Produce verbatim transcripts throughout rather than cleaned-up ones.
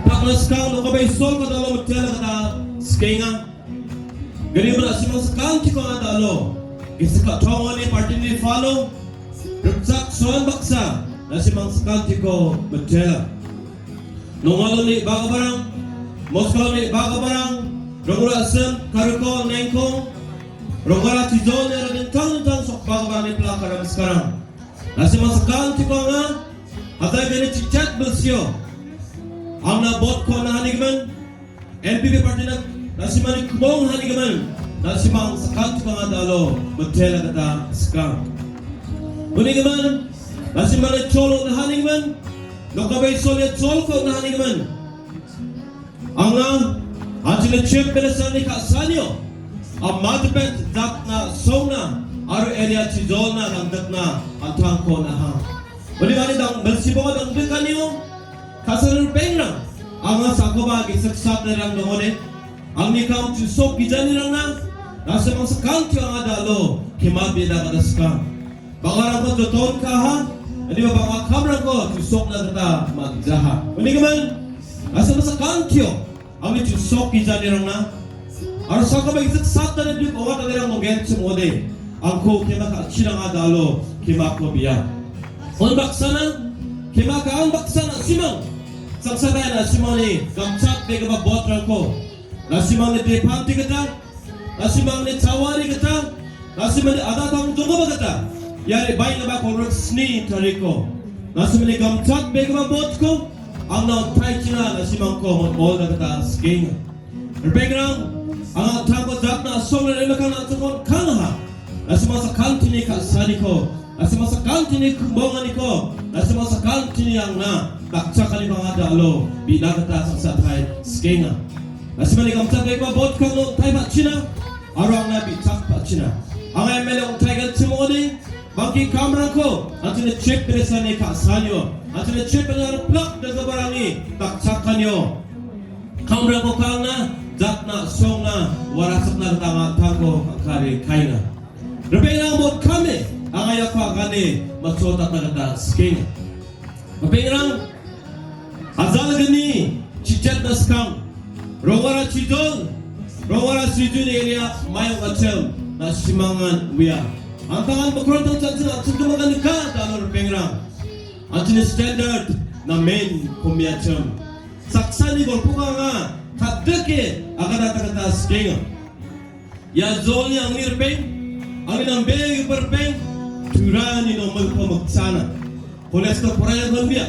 Pakna skang nokaba Isolko dalo mitela kata skenga. Gari mera simang sakantiko anga dalo. Gisik ka·tongani partini falo. Riksak soan baksa. Na simang sakantiko mitela. Nongaloni bagabarang. Moskaloni bagabarang. Rongora Sim, Karuko, Nengko. Rongora Tijol, nera dingtang dingtang sok bagabarangni plak karam sekarang. Na simang sakantiko anga. Hatai gari chichat belsio. Angna bot ko na hanigimin. N P P party na, na simani kubong hanigimin, na simang sakantiko anga dalo mitela kata skang. Unigimin, na simani cholo na hanigimin, nokaba Isolya cholko na hanigimin. Anga, anchile Chief Minister ni ka·sanio, a matpet jakna songna, aro area chijolna langdakna, antangko na ha. Uni bani dang, belsibonga dangdikanio, kasar ripengrang, anga sakoba gisik sapnerang dongode. Angni kam chusok gijanirangna, na simang sakantio anga dalo, kema beda kata skang. Bangarangko joton kaha, aniba banga kamrangko chusokna gita man·jaha. Unigimin, na simang sakantio, Angni chusok gijanirangna, aro sakoba gisik saptani duk ong·atanirang monggenchim ong·ode, angko kema ka·chiranga dalo kemako bia. Unbaksana, kema ka·an baksana simang, saksatai na simangni gamchatbegipa botrangko, na simangni depanti gita, na simangni chawari gita, na simangni adatang jongaba gita, iari bainaba kolgrikni tariko, na simangni gamchatbegipa botko, Angna on·taichina na simangko on·olna gita sikenga. Ripengrang, anga an·tangko jatna asonge re·bakan an·chingko on·kangaha. Na simang sakantini ka·saniko, na simang sakantini kumbonganiko, na simang sakantini angna dakchakaniko anga dalo bina gita saksatai sikenga. Na simangni gamchatbegipa botko angna on·tai ba·china, aro angna bi·chak ba·china. Anga M L A on·taigenchim ong·ode, Bangke kamrangko, an·chingni Chief Minister-ni ka·sanio, an·chingni Chief Minister plak donggiparangni dakchakanio. Kamrangko ka·angna, jatna, songna, warasakna gita an·tangko kangkare kaenga. Ripengrang bot kame, anga iako agane, matchotatna gita sikenga. Ripengrang, Ajalgni chichatna skang, rongara chijol, rongara sijuni eria mayong acham, na simangan uya. An·tangan bokrontang chanching an·chinggimin nika, dalo ripengrang. An·chingni standard, namen komiacham. Saksani golpoka anga, kadike, agada takata sikenga. Ia jolni angni ripeng, angni nambegipa ripeng, Turani nomilko mikchana. Kolej to poraian honbia.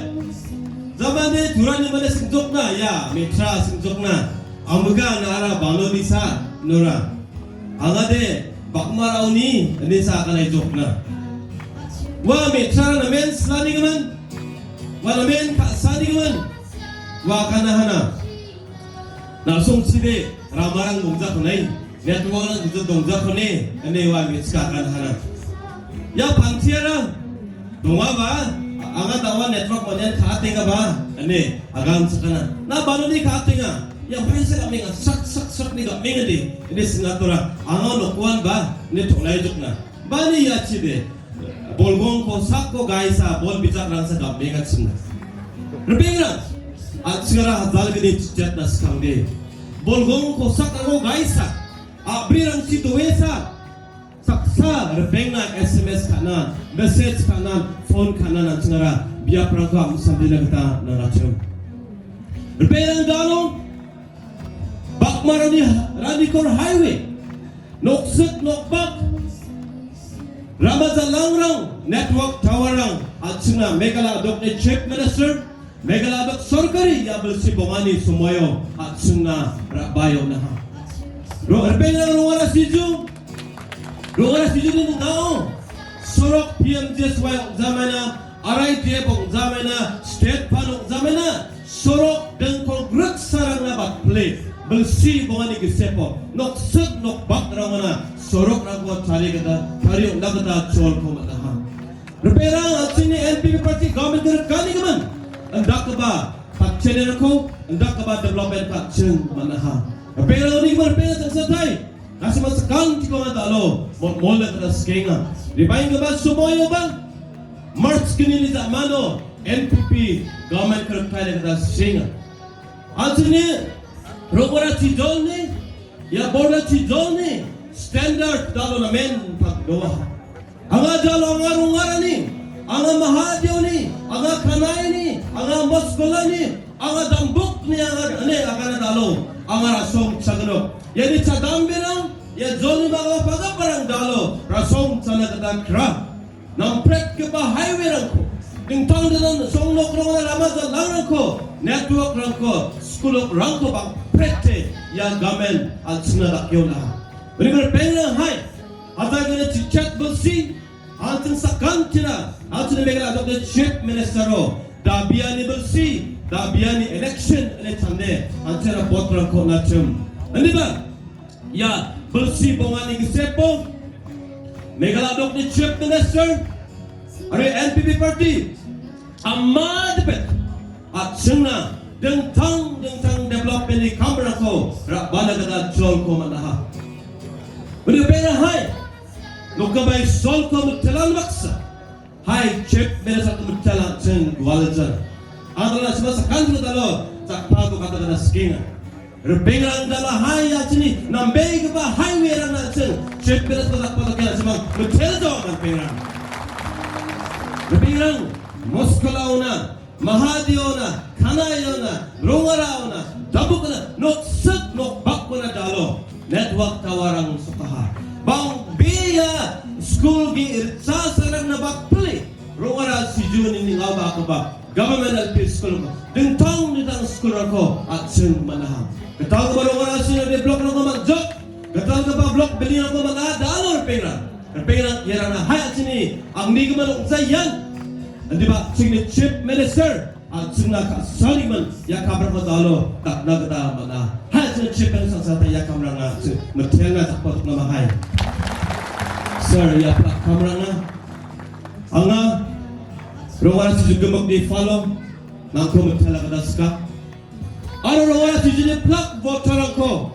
Jamane Turani mane singjokna, ia metra singjokna. Amiga nara baloni sa, nora. Angade bakmaraoni, ini sa akan jokna. Wa metra namen slani gaman. Wa namen ka sani gaman. Wa kana hana. Nalsong side ramarang dongjakonai, network-rang gijol dongjakone, ine ua me·chika agan hana. Ia pantiara dongaba, anga dawa network manian ka·atenggaba, ine agan sakana. Na baloni ka·atenga, ia paisa gamenga, sak, sak, sak ni gamenga de, ine singatora, anga nokuan ba, ine tolai jokna. Bani ia chide, bolgong kosako gaisa, bol bijakrangsa gamenga chimna. Ripengrang, an·chingara hajalgni chichatna skangde. Bolgong kosako gaisa, a·brirangchi doesa, saksa ripengna S M S ka·na, message ka·na, phone ka·na an·chingara biaprangko am·samdina gita nangachim. Ripengrang dalo, Bakmarani Ranikor Highway, Noksik nokbak, rama jalangrang, network tower-rang, an·chingna Meghalaya a·dokni Chief Minister, Meghalaya a·dok sorkari ia bilsi bongani somoio an·chingna ra·baio naha. Ro-, ripengrang rongara siju, rongara sijuni ning·ao, sorok P M G S Y ong·jamaina, R I D F ong·jamaina, State Fund ong·jamaina, Bilsi bongani gisepo noksik nokbakrangona sorokrangko tarigita, tariona gita jolko man·aha. Ripengrang, an·chingni N P P party government-ko rikanigimin indakgipa patchenirangko, indakgipa development-ko an·ching man·aha. Ripengrang, unigimin ripengrang chingsatai. Na·simang sakantiko anga da·alo mol-, molna gita sikenga. Ribaenggipa somoioba March gnini ja·mano N P P government-ko rikna gita sikenga. An·chingni rongora chijolni, ia borda chijolni standard da·alo namen pakdoa. Anga jalo, anga rongarani, anga mahadioni, anga kanaini, anga moskolani, anga dambukni, anga ane, anga da·alo, anga rasong chagnok. Iani chadamberang, ia jolni banga pagaparang da·alo rasong chana gita kra. Nampretgipa highway-rangko, dingtang dingtang songnokrangna lama jalangrangko, network-rangko, skulokrangko bangprete ia gamen an·chingna dakkeona. Ripengrang hai, Hajar gni chichet bilsi, an·ching sakantina, an·ching Meghalaya Chief Minister-o, dabiani bilsi, dabiani election ine chande, an·chingna vote-rangko nachim. Indiba, ia bilsi bongani gisepo, Meghalaya dokni Chief Minister, aro N P P party, ama depet, an·chingna dingtang dingtang development-ni kamrangko ra·bana gita jolko man·aha. Ripengrang hai, nokgipa Isolko mitelan baksa. Hai, Chief Minister-ko mitelan ching gualja. Adala sima sakan dalo, jakpako kata gita sikenga. Ripengrang dala hai, an·chingni nambegipa highway-rangna an·ching Chief Minister-ko jakpa dake an·chingmang miteljawa ripengrang. Ripengrang, moskolaona, mahadiona, kanaiona, rongaraona, dambukona, noksik nokbakona dalo network tower-rang sokaha. Bang bia school-gi ritsa sarangna bakpili, rongara sijuni ning·aoba akoba government L P school-ko, dingtang dingtang school-rangko an·ching man·aha. Gitalgipa rongara sijuni block-rangko man·jok, gitalgipa block building-rangko man·a, dalo ripengrang. Ripengrang, iarangna hai an·chingni angnigimin ong·jaian. Indiba an·chingni Chief Minister, an·chingna ka·sanigimin ia kamrangko dalo dakna gita man·a. Hai an·chingni Chief Minister sangsata ia kamrangna an·ching mitelna jakpa tokna mahai. Sir, ia pla-, kamrangna anga rongara sijuni gimikni falo nangko mitelna gita sika. Aro rongara sijuni plak voter-rangko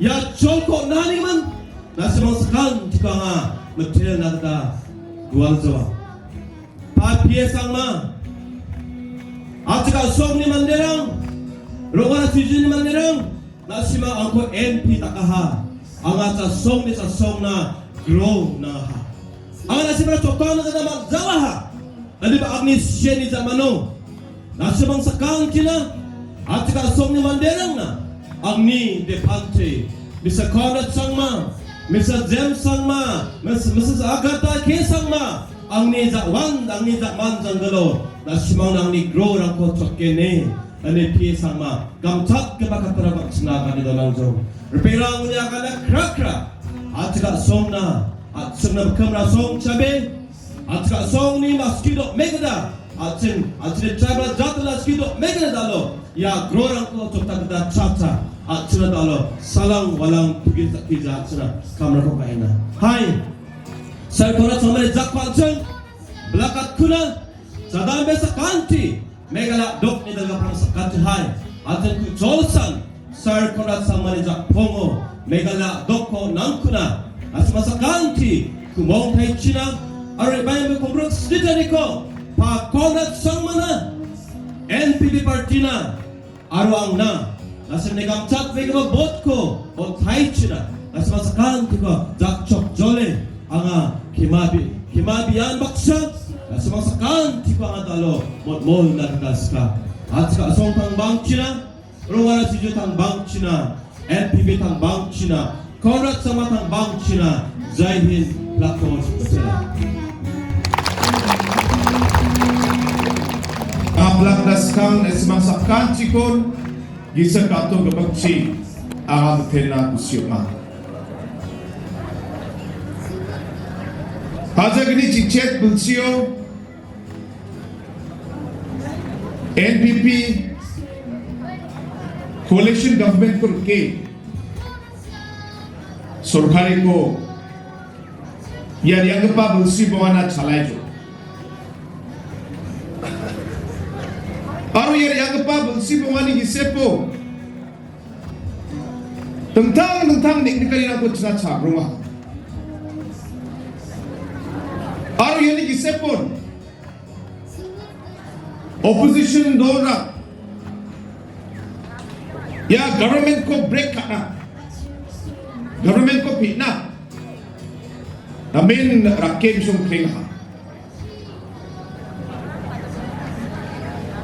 ia jolko on·anigimin, na·simang sakantiko anga mitelna gita gualjawa. Pa P A Sangma, an·ching ka·songni manderang, rongara sijuni manderang, na·simang angko N P dakaha, anga chasongni chasongna grow nangaha. Anga na·simangna chokangna gita man·jawaha. Indiba angni sieni ja·mano, na·simang sakantina, an·ching ka·songni manderangna, angni depante, Mister Conrad Sangma, Mister James Sangma, Miss-, Missus Agatha K Sangma, angni ja-, wan, angni ja-, man janggilo, na·simangna angni grow-rangko chokgene, ine P A Sangma, gamchatgipa kattara bang·china gane donangjok. Ripengrang uni agana krakra, an·ching ka·songna, an·chingna mikkim rasong chabe, an·ching ka·songni maski dok·megita, an·ching, an·chingni tribal jatni maski dok·megita dalo, ia grow-rangko chokta gita chacha, an·chingna dalo, salang walang tugi sakija an·chingna kamrangko ka·enga. Hai, Sir Conrad Sangmani jakko an·ching, blakat kuna, jadambe sakanti, Meghalaya dokni dal·giparang sakantihai, an·ching ku·cholsan, Sir Conrad Sangmani jakpongo, Meghalaya dokko nangkuna, na·simang sakanti, ku·mongtaichina, aro ibai me kumruk snitaniko, Pa Conrad Sangmana, N P P partina, aro angna, na·simni gamchatbegipa vote-ko, on·taichina, na·simang sakantiko, jakchok jole, anga kemabi, kemabian baksa, na·simang sakantiko anga dalo, motmolna gita sika. An·ching ka·song tangbangchina, rongara sijuni tangbangchina, N P P tangbangchina, Conrad Sangma tangbangchina, Jai Hind, Black Horse, Bethela. Aplak daskang, na·simang sakantikon, gisik ka·to gipokchi, anga mitelna kusi ong·a. Hajar gni chichet bilsio, N P P, Coalition government-ko rike sorkariko ia re·anggipa bilsi bongana chalaijo. Aro ia re·anggipa bilsi bongani gisepo dingtang dingtang neng·nikanirangko chinga chabronga. Aro iani gisepon opposition dolrang ia government-ko break ka·na, government-ko pin·na namen rake bisong krengaha.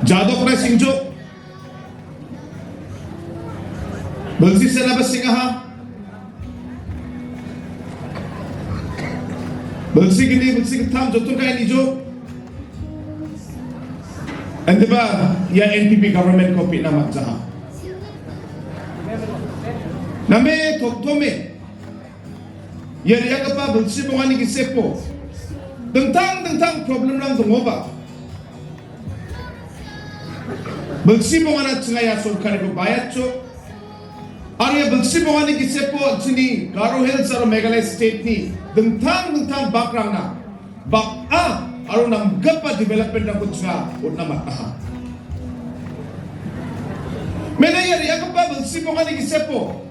Jadok na singjok, bilsi sena ba singaha. Bilsi gni, bilsi gittam, joton ka·e nijo. Indiba ia N P P government-ko pin·na man·jaha. Name totome ia re·anggipa bilsi bongani gisepo dingtang dingtang problem-rang dongoba, bilsi bongana chinga ia sorkariko baiatjo. Aro ia bilsi bongani gisepo an·chingni Garo Hills aro Meghalaya state-ni dingtang dingtang bakrangna bang·a aro namgipa development-rangko chinga on·na man·aha. Mena ia re·anggipa bilsi bongani gisepo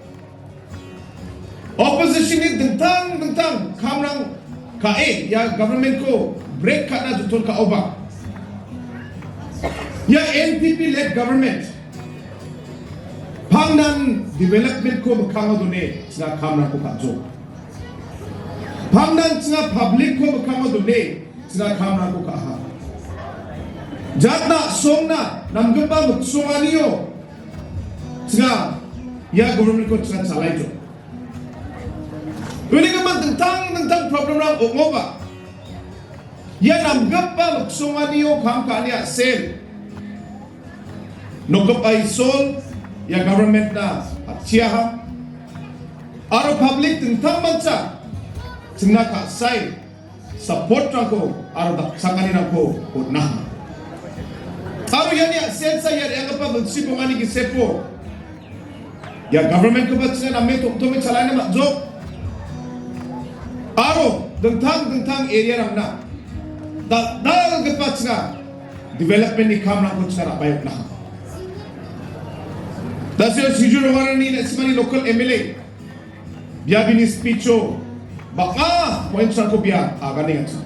opposition-ni dingtang dingtang kamrang ka·e ia government-ko break ka·na joton ka·oba, ia N P P led government pangnan development-ko mikkango done chinga kamrangko ka·jo. Pangnan chinga public-ko mikkango done chinga kamrangko ka·aha. Jatna songna namgipa miksonganio chinga ia government-ko chinga chalaijo. Uni gimin dingtang dingtang problem-rang ong·oba, ia namgipa miksonganio kam ka·ani a·sel nokgipa Isol ia government-na atchiaha. Aro public dingtangmancha chingna ka·sae support-rangko aro dakchakanirangko on·aha. Aro iani a·selsa ia re·anggipa bilsi bongani gisepo ia government-koba chinga name tom·tome chalaina man·jok. Aro dingtang dingtang area-rangna dal·dalgipa chinga development-ni kamrangko chinga ra·bae on·aha. Dasio Siju Rongarangni na·simani local M L A biabini speech-o bang·a points-rangko bia aganengachi.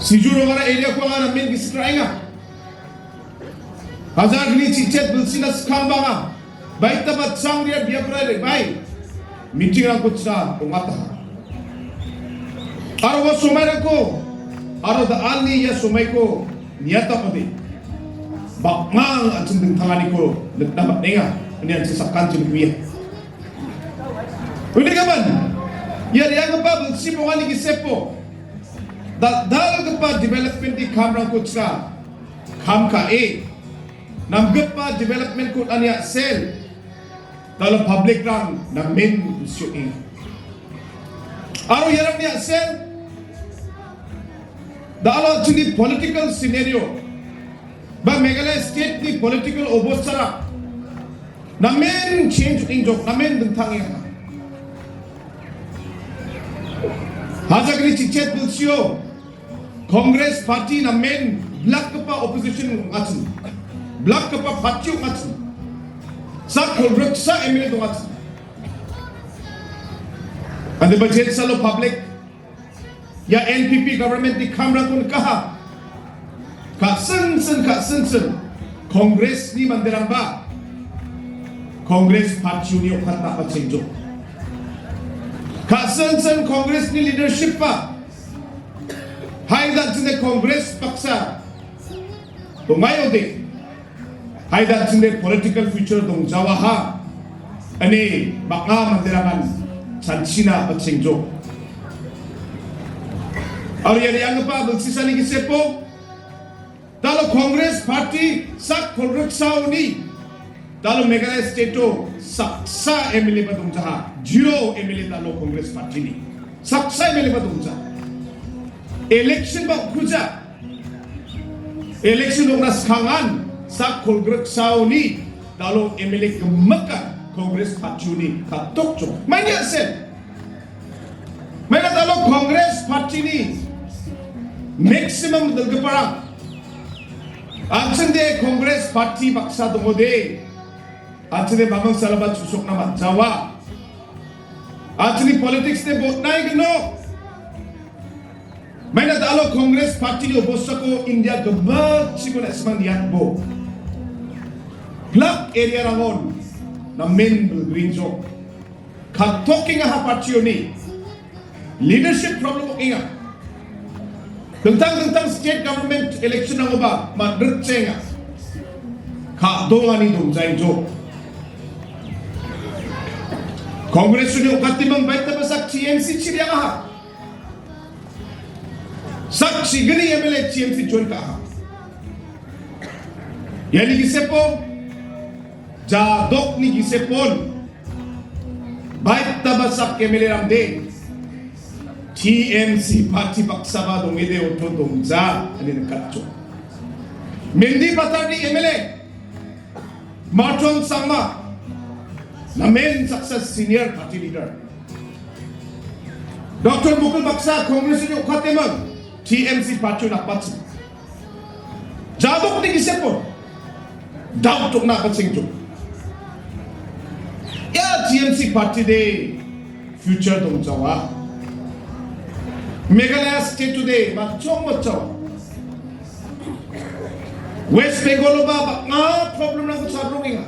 Siju Rongara area-ko anga namen gisik ra·enga. Hajar gni chichet bilsina skang bang·a. Baita ba changria biapra re·bae meeting-rangko chinga ong·ataha. Aro ua somairangko aro da·alni ia somaiko niatakode bang·a an·ching dingtanganiko nikna man·enga ine an·ching sakanti nikuia. Unigimin ia re·anggipa bilsi bongani gisepo dal·dalgipa development-ni kamrangko chinga kam ka·e namgipa development-ko on·ani a·sel dalo public-rang namen bisio·enga. Aro iarangni a·sel dalo an·chingni political scenario ba Meghalaya state-ni political obostara namen change on·engjok, namen dingtang ong·enga. Hajar gni chichet bilsio Congress party namen blakgipa opposition ong·achim, blakgipa party ong·achim, sak kolgriksa M L A dongachim. Ande budget salo public ia N P P government-ni kamrangko nikaha. Ka·sinsin, ka·sinsin Congress-ni manderangba Congress party-oni okatna ba chengjok. Ka·sinsin Congress-ni leadership-ba hai da·chinde Congress baksa dongaode. Hai da·chinde political future dongjawaha ine bang·a manderangan chanchina ba chengjok. Aro ia re·anggipa bilsisani gisepo dalo Congress party sak kolgriksaoni dalo Meghalaya state-o saksa M L A ba dongjaha, zero M L A dalo Congress party-ni saksa M L A ba dongja. Election ba okkuja. Election ong·na skangan sak kolgriksaoni Dalo M L A gimikan Congress party-oni katokjok. Maini a·sel. Maina dalo Congress party-ni maximum dilgiparang. An·chingde Congress party baksa dongode. An·chingde bamingsalaba chusokna man·jawa. An·chingni politics-de botnai gnok. Maina dalo Congress party-ni obostako India gimikchiko na·simang niatbo. Plak area-rangon namen bilgringjok. Katokengaha party-oni leadership problem ong·enga. Dingtang-dingtang state government election-rangoba man·ritjaenga. Ka·dongani dongjaengjok. Congress-oni ong·katemang baita basak T M C chiriangaha. Sak chigni M L A T M C join ka·aha. Iani gisepo, jadokni gisepon, baita basak M L A-rangde T M C party baksaba dongede oto dongja, ine nikatjo. Mendipathar-ni M L A, Marthon Sangma, namen saksa senior party leader. Doctor Mukul baksa Congress-oni ong·katemang T M C party-o napachim. Jadokni gisepon doubt ong·na napachingjo. Ia T M C party-de future dongjawa. Meghalaya state-ode matchong matchawa. West Bengal-oba bang·a problem-rangko charongenga.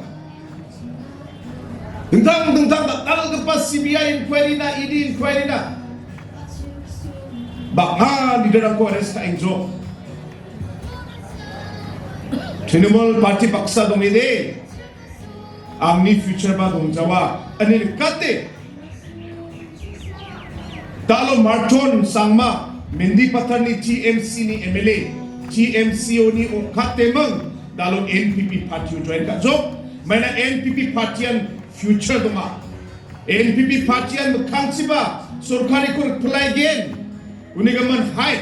Dingtang-dingtang dal·dalgipa C B I inquiry-na, E D inquiry-na bang·a leader-rangko arrest ka·engjok. Trinamool party baksa dongede, angni future-ba dongjawa, ine nikate. Dalo Marthon Sangma, Mendipathar-ni T M C-ni M L A, T M C-oni ong·katemang, dalo N P P party-o join ka·jok. Maina N P P party-an future donga. N P P party-an mikkangchiba sorkariko rikpilaigen. Unigimin hai.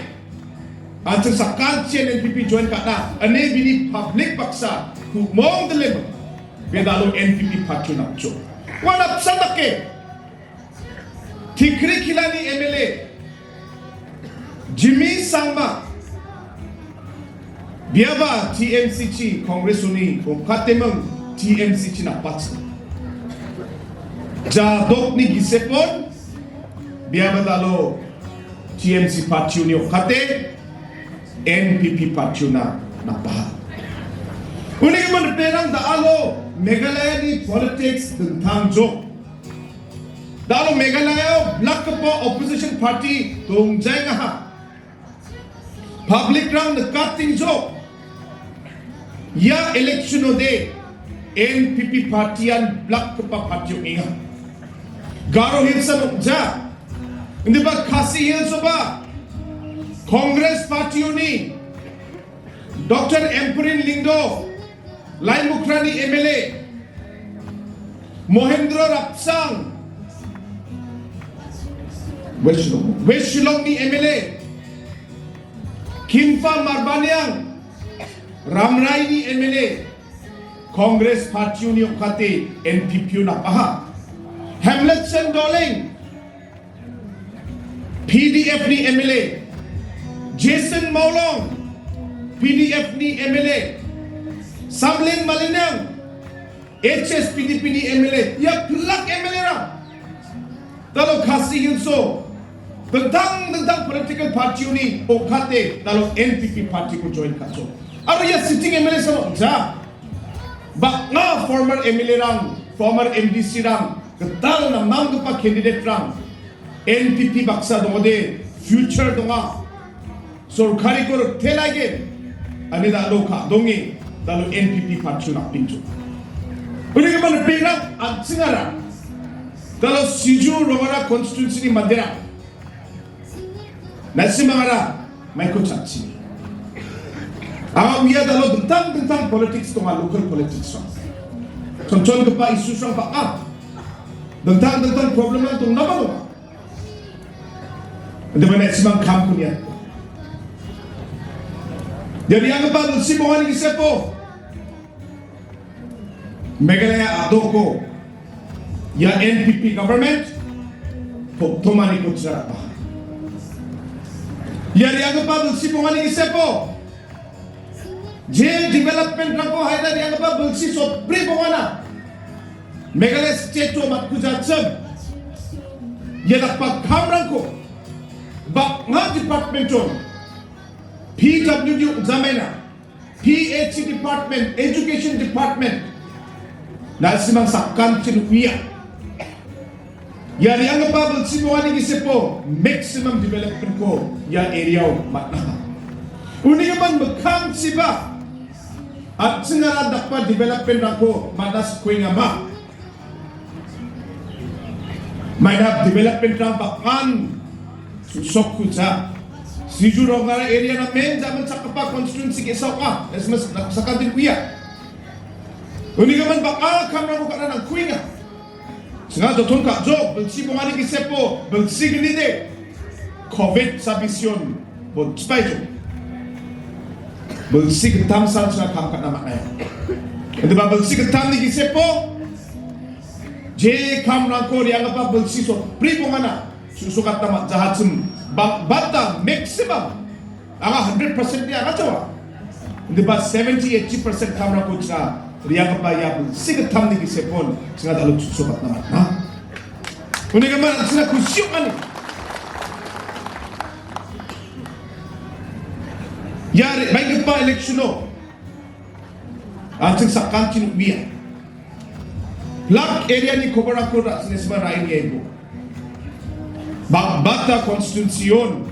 An·ching sakantian N P P join ka·na, ine bini public baksa ku·mong dilem. Be dalo N P P party-o napchok. Ua napsan dake. Tikrikillani M L A Jimmy Sangma, biaba T M C-chi Congress-oni ong·katemang T M C-chi napachim. Jadokni gisepon, biaba dalo T M C party-oni ong·kate N P P party-ona napaha. Unigimin ripengrang dalo Meghalaya-ni politics dingtangjok. Dalo Meghalaya-o blakgipa opposition party dongjaengaha. Public-rang nikatengjok. Ia election-ode N P P party-an blakgipa party ong·enga. Garo Hills-an ong·ja. Indiba Khasi Hills-oba Congress party-oni Doctor Ampareen Lyngdoh, Laimukrani M L A, Mohendro Rapsang, West Shillong. West Shillong-ni M L A, Khinfa Marbaniang, Ramrai-ni M L A, Congress party-oni ong·kate N P P-o napaha. Hamletson Doleng, P D F-ni M L A, Jason Mawlong, P D F-ni M L A, Samleng Malinang, H S P D P-ni M L A, ia pilak M L A-rang. Dalo Khasi Hills-o dingtang-dingtang political party-oni ong·kate dalo N P P party-ko join ka·jok. Aro ia sitting M L A sama ong·ja. Bang·a former M L A-rang, former M D C-rang, gital namnamgipa candidate-rang N P P baksa dongode, future donga. Sorkariko riktelaigen, ane dalo ka·donge, dalo N P P party-o napengjo. Unigimin ripengrang an·chingara, dalo Siju Rongara constituency-ni manderang, na·simangara maiko chatchi. Anga uia dalo dingtang-dingtang politics donga, local politics-rang. Chonchongipa issues-rang bang·a. Dingtang-dingtang problem-rang dongnaba donga. Ande mane simang kam kunia. Jadi yang apa si mohon isi apa? Meghalaya a·doko ia N P P government toktomaniko charapaha. Ia re·anggipa bilsi bongani gisepo je development-rangko haida re·anggipa bilsi sotbri bongana Meghalaya state-o matkuja chim. Ia dakgipa kamrangko bang·a department-on P W D ong·jamaina, P H E department, education department, na·simang sakantin uia. Ia re·anggipa bilsi bongani gisepo maximum development-ko ia area-o man·aha. Unigimin mikkangchiba an·chingara dakgipa development-rangko man·a skuengama. Maina development-rang bang·an sokkuja. Siju Rongara area-na main jaman chakgipa constituency ge·sa ong·a. Esmes sakantin uia. Unigimin bang·a kamrangko ka·na nangkuenga. Ching·a joton ka·jok, bilsi bongani gisepo, bilsi gnide. Covid sabision, bonchipaijok. Bilsi gittam san ching·a kam ka·na man·aia. Indiba bilsi gittamni gisepo, je kamrangko re·anggipa bilsi sotbri bongana, su·sokatna man·jahachim, bang·bata maximum, anga hundred percent-ni anga jawa. Indiba seventy, eighty percent kamrangko ching·a re·anggipa ia bilsi gittamni gisepon ching·a da·alo su·sokatna man·a. Unigimin an·chingna kusi ong·ani. Ia re-, maiggipa election-o an·ching sakantin uia. Plak area-ni koborako ra-, sinesma ra·e niaibo. Bang·bata constituency-on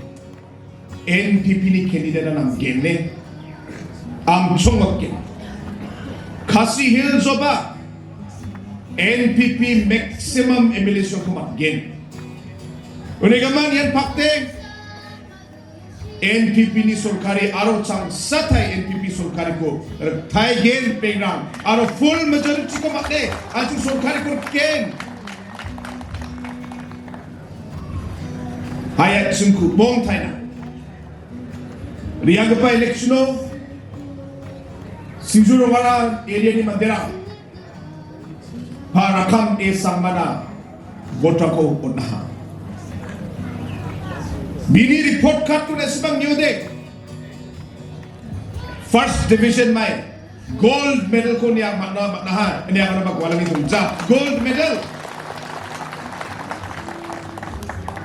N P P-ni candidate-a namgen ne. Amchong namgen. Khasi Hills-oba N P P maximum M L A seat-ko man·gen. Unigimin ian pakte N P P-ni sorkari aro changsatai N P P sorkariko riktaigen pengrang aro full majority-ko man·e an·ching sorkariko rikgen. Hayat chingku bong taina. Re·anggipa election-o Siju Rongara area-ni manderang Pa Rakkam A Sangmana vote-ko on·aha. Bini report card-ko na·simang niode. First division mai gold medal-ko nia man·a, man·aha. Nia man·a ba gualani dongja. Gold medal.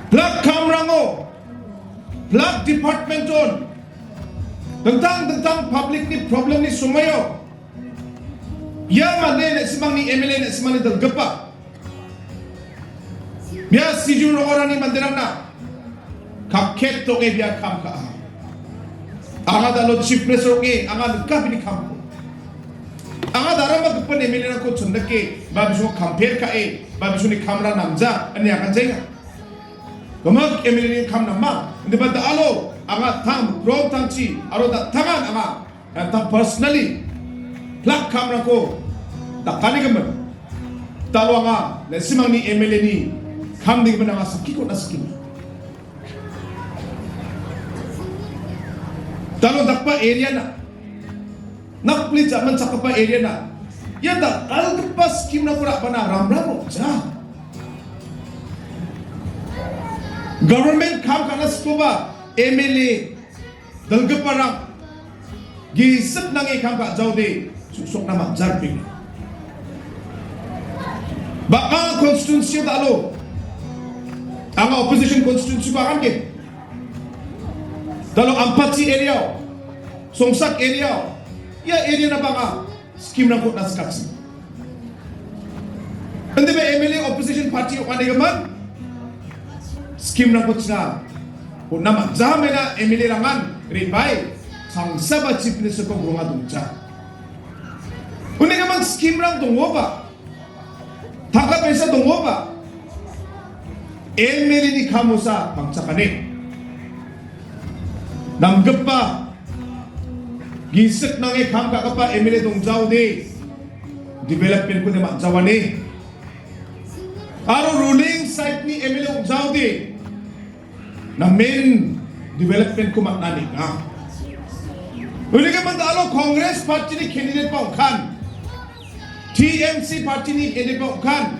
Plak kamrango, plak department-on, dingtang-dingtang public-ni problem-ni somoio, ia mande na·simangni M L A na·simangni dilgipa. Bia Siju Rongorani manderangna kakket ong·e bia kam ka·aha. Anga da·alo chief minister ong·e anga nika bini kamko. Anga darama gipin M L A-rangko chondake, ba bisongo compare ka·e, ba bisongni kamra namja, ine anga jaenga. Gimik M L A-ni kam nama, indiba da·alo anga tam, rong tangchi, aro da·tangan anga Anta personally, plak kamrangko dakanigimin. Talo anga, na·simangni M L A-ni kamnigimin anga sakiko na·sikenga. Talo dakgipa area-na, nakpli jaman chakgipa area-na, ia dal·gipa scheme-rangko ra·bana ramram ong·ja. Government kam ka·na sikoba M L A, Dal·giparang gisik nange kam ka·jaode su·sokna man·jarpeng. Bang·a constituency-o da·alo, anga opposition constituency-ko agangen. Da·alo Ampati area-o, Songsak area-o, ia area-na bang·a scheme-rangko on·na sikachi. Indiba M L A opposition party ong·anigimin scheme-rangko china on·na man·ja, maina M L A-rangan re·bae changsaba chief minister-ko ronga dongja. Unigimin scheme-rang dongoba, tangka paisa dongoba, M L A-ni kamosa pangchakani. Namgipa, gisik nange kam ka·gipa M L A dongjaode, development-ko de man·jawane. Aro ruling side-ni M L A ong·jaode, namen development-ko man·na neng·a. Unigimin da·alo Congress party-ni candidate-ba ong·kan. T M C party-ni edeba ong·kan.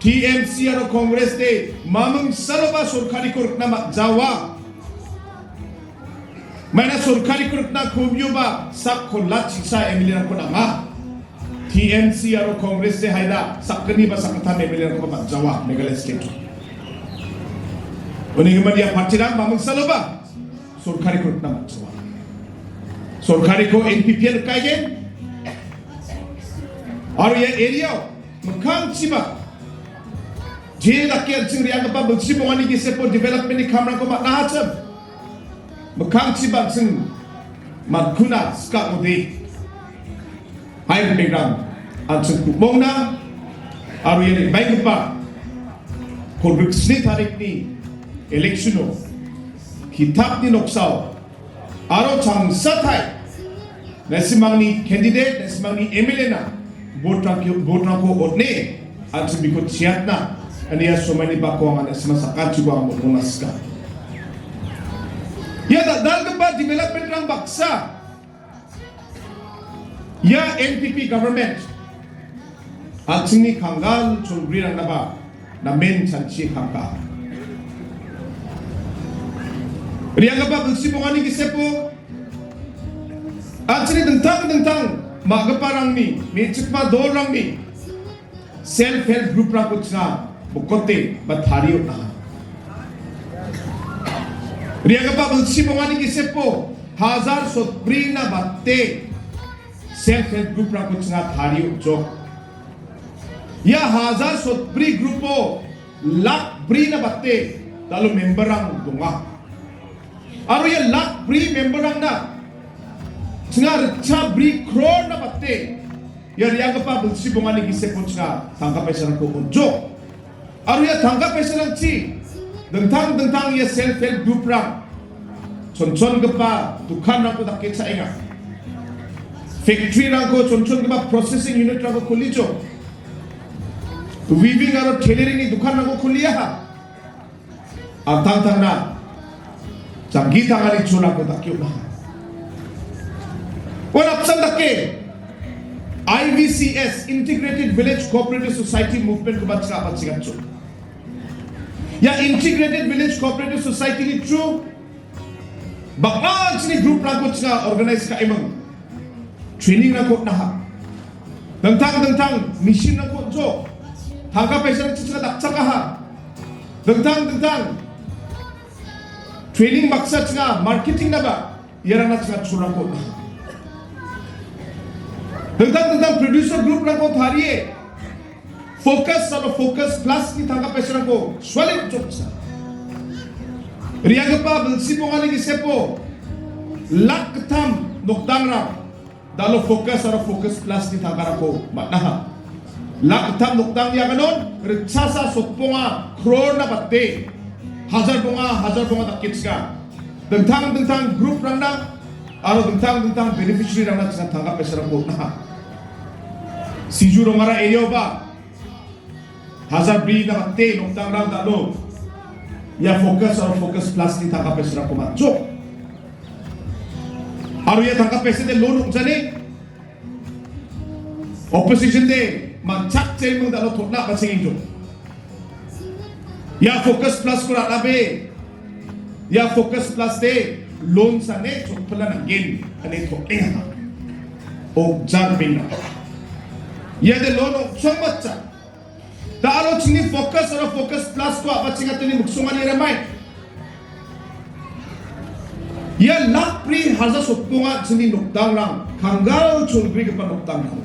T M C aro Congress de maming saloba sorkariko rikna man·jawa. Maina sorkariko rikna komioba sak kolla chisa M L A-rangko nang·a. T M C aro Congress de haida sakgni ba sakgittam M L A-rangko man·jawa Meghalaya state-o. Unigimin ia party-rang maming saloba sorkariko rikna man·jawa. Sorkariko N P P-an rikaigen. Aro ia area-o mikkangchiba je dake an·ching re·anggipa bilsi bongani gisepo development-ni kamrangko man·a hachim. Mikkangchiba an·ching matkuna skang ode. Hai ripengrang an·ching ku·mongna aro ia re·baenggipa kolgriksni tarikni election-o kitapni noksao aro changsatai na·simangni candidate, na·simangni M L A-na vote-rangko, vote-rangko on·e an·ching biko chiatna ania somaini bako anga na·sima sakantiko anga mokona sika. Ia dal·dalgipa development-rang baksa ia N P P government an·chingni kanggal cholgrirangnaba namen chanchi kangka. Re·anggipa bilsi bongani gisepo an·chingni dingtang dingtang ma·giparangni, me·chikma dolrangni self help group-rangko chinga bokote ba tarie on·aha. Re·anggipa bilsi bongani gisepo hajar sotbrina bate self help group-rangko chinga tarie on·jok. Ia hajar sotbri group-o lak brina bate dalo member-rang donga. Aro ia lak bri member-rangna chinga ritcha bri crore-na bate ia re·anggipa bilsi bongani giseko chinga tangka paisarangko on·jok. Aro ia tangka paisarangchi dingtang dingtang ia self help group-rang chonchongipa dokanrangko dake cha·enga. Factory-rangko chonchongipa processing unit-rangko kulijok. Weaving aro tailoring-ni dokanrangko kuliaha. An·tangtangna janggi tangani cholako dake on·aha. Ua napsan dake I V C S, Integrated Village Cooperative Society Movement-koba ching·a, ba chingatjok. Ia Integrated Village Cooperative Society-ni through bang·a an·chingni group-rangko chinga organize ka·eming. Training-rangko on·aha. Dingtang dingtang machine-rangko on·jok. Tangka paisarangchi chinga dakchakaha. Dingtang dingtang training baksa chinga marketing-naba iarangna chinga cholako on·aha. Dingtang dingtang producer group-rangko tarie Focus aro Focus Plus-ni tangka paisarangko suale on·joksa. Re·anggipa bilsi bongani gisepo lak gittam nokdangrang dalo Focus aro Focus Plus-ni tangkarangko man·aha. Lak gittam nokdangni aganon ritchasa sotbonga crore-na bate hajar bonga, hajar bonga dake chinga. Dingtang dingtang group-rangna aro dingtang dingtang beneficiary-rangna chinga tangka paisarangko on·aha. Siju Rongara area-oba hajar bri na bate nokdangrang dalo ia Focus aro Focus Plus-ni tangka paisarangko man·jok. Aro ia tangka paisade loan ong·jani opposition-de man·chakjeming dalo totna ba chengengjok. Ia Focus Plus-ko ra·nabe, ia Focus Plus-de loan sane chotpila nanggen ine totna. Ong·jarmina. Iade loan ong·chongmatcha. Da aro chingni Focus aro Focus Plus-ko a·bachengatani miksongani ramai. Ia lak bri hajar sotbonga chingni nokdangrang, kanggal cholgrigipa nokdangrang.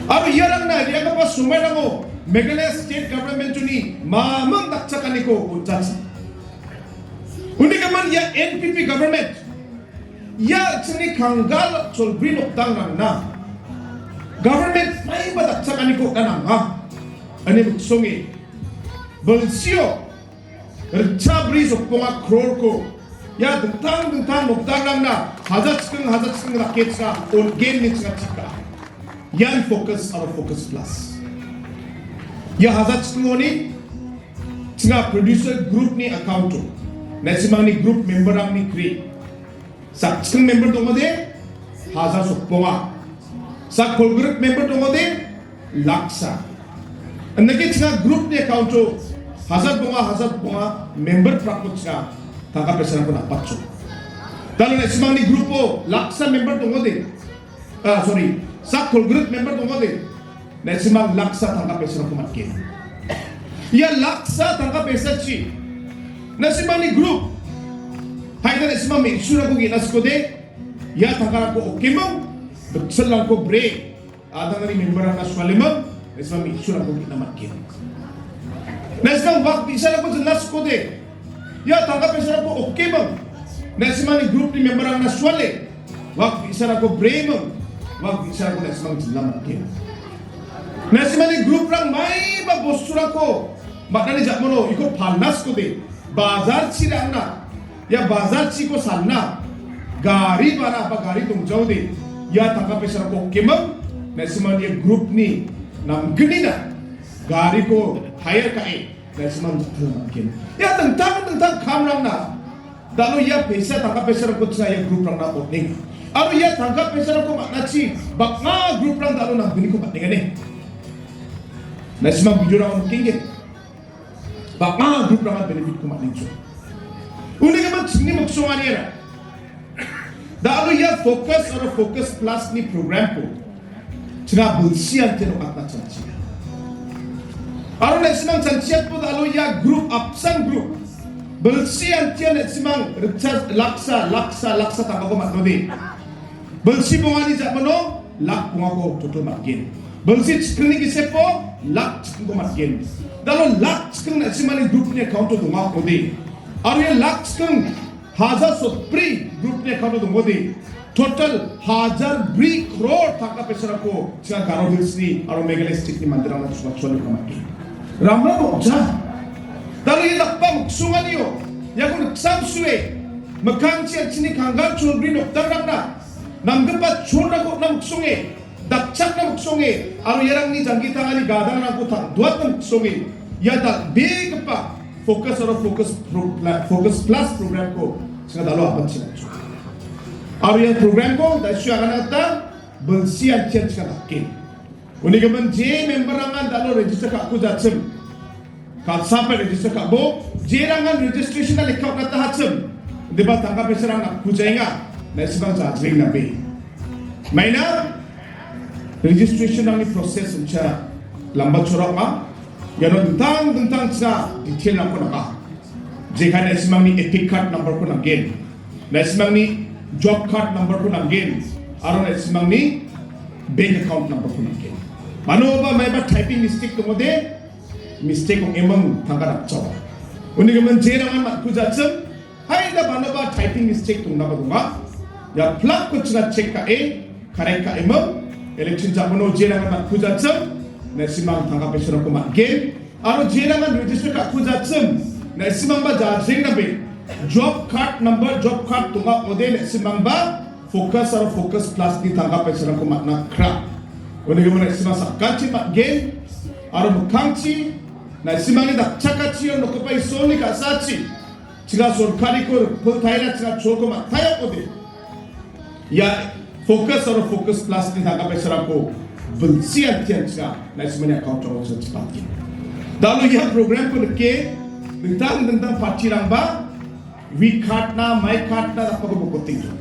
Aro iarangna re·anggipa somairangko Meghalaya State Government-oni maming dakchakaniko on·jachi. Unigimin ia N P P government, ia chingni kanggal cholgri nokdangrangna government maiba dakchakaniko on·na nanga. Ine miksonge bilsio ritcha bri sotbonga crore-ko ia dingtang dingtang nokdangrangna hajar chiking, hajar chiking dake chinga on·gen ine chinga chika. Ian Focus aro Focus Plus. Ia hajar chikingoni chinga producer group-ni account-o, na·simangni group member-rangni kri. Sakchikeng member dongode, hajar sotbonga. Sak kolgrik member dongode, laksa. Indake chinga group ni account o hajar bonga, hajar bonga member prak ko chinga tangka paisa rangko napatcho. Dalo na·simangni group o laksa member dongode, ah, sorry, sak kolgrik member dongode, na·simang laksa tangka paisa rangko matgen. Ia laksa tangka paisa chi, na·simangni group, haida na·simang me·su rangko ge·na sikode, ia tangka rangko okemang, bitsilrangko bre, adangni member rangna sualemang, na·simang me·su rangko ge·na matgen. Na·simang wak bi·sa rangko jilna sikode, ia tangka paisa rangko okemang, na·simangni group ni member rangna suale, wak bi·sa rangko bremang, wak bi·sa rangko na·simang jilna matgen. Na·simangni group rang maiba bostu rangko matnani ja·mano iko palna sikode, bazar chi rangna, ia bazar chiko salna, gari bara ba gari dongjaode, ia tangka paisa rangko okemang, na·simangni group ni namgnina gariko hire ka·e, na·simang jatna matgen. Ia dingtang dingtang kam rangna, dalo ia paisa tangka paisa rangko chinga ia group rangna otneng. Aro ia tangka paisa rangko matnachi bang·a group rang dalo namgniko matnengane. Na·simang video rang nikengge. Bang·a group rang benefit ko matnengcho. Uni gimin chingni miksonganiara. Dalo ia Focus aro Focus Plus ni program ko chinga bilsi ante no atna chanchi. Aro na·simang chanchiat po dalo ia group, apsan group. Bilsi ante na·simang recharge laksa, laksa, laksa tangka ko matnode. Bilsi bongani ja·mano lak bongako total matgen. Bilsi chikringni gisepo lak chikriko matgen. Dalo lak chikring na·simani group ni account o donga ode. Aro ia lak chikring hajar sotbri group ni account o dongode. Total hajar bri crore tangka paisa rangko chinga Garo Hills ni aro Meghalaya state ni manderangna chua-, chuaniko matgen. Ramram ong·ja. Dalo ia dakgipa miksonganio, iako riksam sue, mikkangchi an·chingni kanggal cholgri nokdangrangna, namgipa cholrangko on·na miksonge, dakchakna miksonge, aro iarangni janggi tangani gadangrangko tang-, duatna miksonge, ia dal·begipa Focus aro Focus Pro-, Pla-, Focus Plus programko chinga dalo abatchina. Aro ia programko da·sio agana gita bilsi an·ching chinga dake. Uni gimin je member-rangan dalo register ka·kujachim. Ka·sape register ka·bo, jerangan registration-na lekka on·atahachim. Deba tangka paisa-rang napkujaenga. Na·simang jajreng nabe. Maina registration-rangni process ong·cha lamba chora ong·a. Iano dingtang dingtang chinga detail-rangko nanga. Jekai na·simangni EPIC card number-ko nanggen. Na·simangni job card number-ko nanggen. Aro na·simangni bank account number-ko nanggen. Manoba maiba typing mistake dongode, mistake ong·eming tangka dakjawa. Uni gimin jerangan matkujaachim, haida manoba typing mistake dongnaba donga. Ia plak-ko chinga check ka·e, correct ka·eming, election ja·mano jerangan matkujaachim, na·simang tangka paisa-rangko man·gen. Aro jerangan register ka·kujaachim, na·simangba jajreng nabe. Job card number, job card donga ode na·simangba Focus aro Focus Plus-ni tangka paisa-rangko man·na kra. Uni gimin na·simang sakanti man·gen, aro mikkangchi, na·simangni dakchakachio nokgipa Isolni ka·sachi, chinga sorkariko ripiltaina chinga cholko man·taia ode. Ia Focus aro Focus Plus-ni tangka paisa-rangko bilsi an·tian chinga na·simangni account-o chinga chipatgen. Dalo ia program-ko nike, dingtang dingtang party-rangba, V card-na, my card-na dakgipako bokotenga.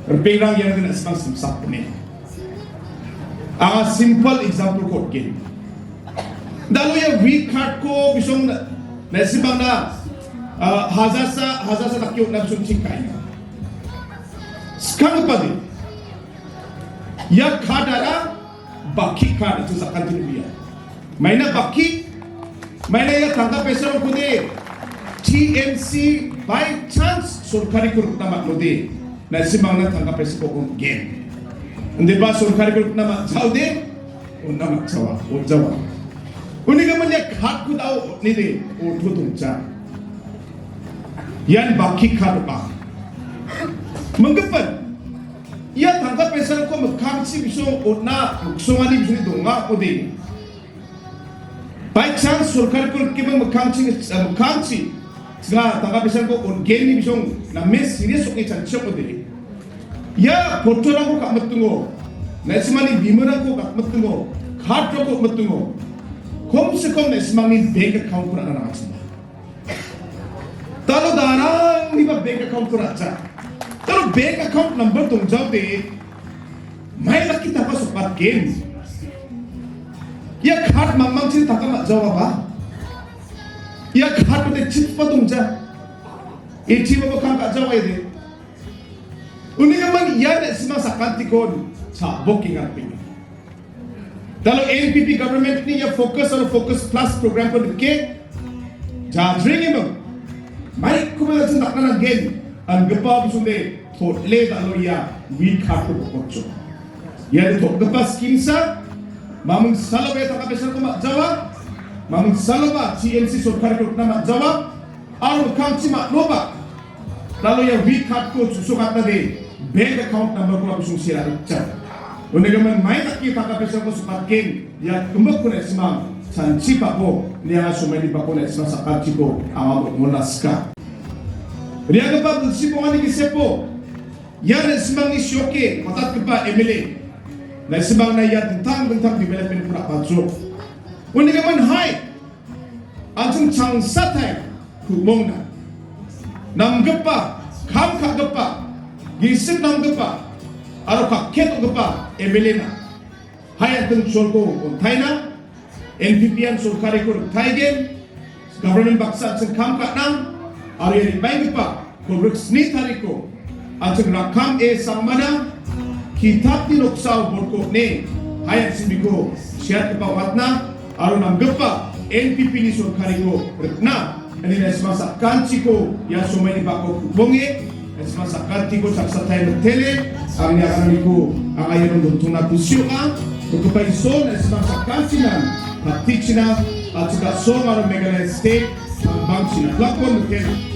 Ripengrang ian na·simang simsakpone. Anga simple example-ko on·gen. Dalo ia V card-ko bisong na-, na·simangna, ah, hajarsa, hajarsa dake on·na bisong ching ka·enga. Skangpade. Ia card-ara bakhi card itu sakanti uia. Maina bakhi, maina ia tangka paisa-rangkode T M C by chance sorkariko rikna man·ode, na·simangna tangka paisa-ko on·gen. Indiba sorkariko rikna man·jaode, on·na man·jawa, on·jawa. Uni gimin ia card-ko dao on·ede, oto dongja. Ian bakhi card ong·a. Minggipin, ia tangka paisa-rangko mikkangchi bisong on·na, miksongani bisongni donga ode. By chance sorkariko rikgipa mikkangchi, eh, mikkangchi, chinga tangka paisa-rangko on·genni bisong name serious ong·e chanchiok ode. Ia photo-rangko ka·mitingo. Na·simangni bimingrangko gatmitingo, card-rangko gatmitingo, kom se kom na·simangni bank account-ko ra·na nangachimba. Talo darangniba bank account-ko ra·ja. Talo bank account number dongjaode, mai dakki tangka sokatgen. Ia card mangmangchi tangka man·jaoaba. Ia card-ode chip-ba dongja. A T M-ba kam ka·jaoaide. Unigimin ia na·simang sakantikon cha·bok engatpeng. Talo N P P government-ni ia Focus aro Focus Plus program-ko nike, jajrengiming, maikoba jajing dakna nanggen, anggipa bisonde totale dalo ia weak heart-ko bokokcho. Ia de totgipa scheme-sa, mamung saloba ia tangka paisa-ko man·jawa, mamung saloba T M C sorkariko rikna man·jawa, aro mikkangchi man·oba, dalo ia weak heart-ko chusokatnade bank account number-ko abisong sera rikja. Unigimin mai dakki tangka paisa-ko sokatgen, ia gimikko na·simang chanchi pa·bo, nianga somaini bako na·simang sakantiko anga motmona sika. Riagipa bilsi bongani gisepo, ia na·simangni sioke watatgipa M L A, na·simangna ia dingtang dingtang development-ko ra·bajo. Unigimin hai, an·ching changsatai ku·mongna. Namgipa, kam ka·gipa, gisik namgipa, aro kakket ong·gipa M L A-na. Hai an·ching cholko on·taina, N P P-an sorkariko riktaigen, government baksa an·ching kam ka·na, aro ia re·baenggipa Kolgrik sni tariko, an·ching Rakkam A Sangmana, kitapni noksao botko on·e, hai an·ching biko seatgipa ong·atna, aro namgipa N P P-ni sorkariko rikna, ine na·simang sakantiko ia somaini bako ku·bonge, na·simang sakantiko chaksatai mitele, angni agananiko anga iano dontongna kusi ong·a, Rikgipa Isol na·simang sakantinan, patichina, achika song aro Meghalaya State, tangbangchina. Klapon mitele.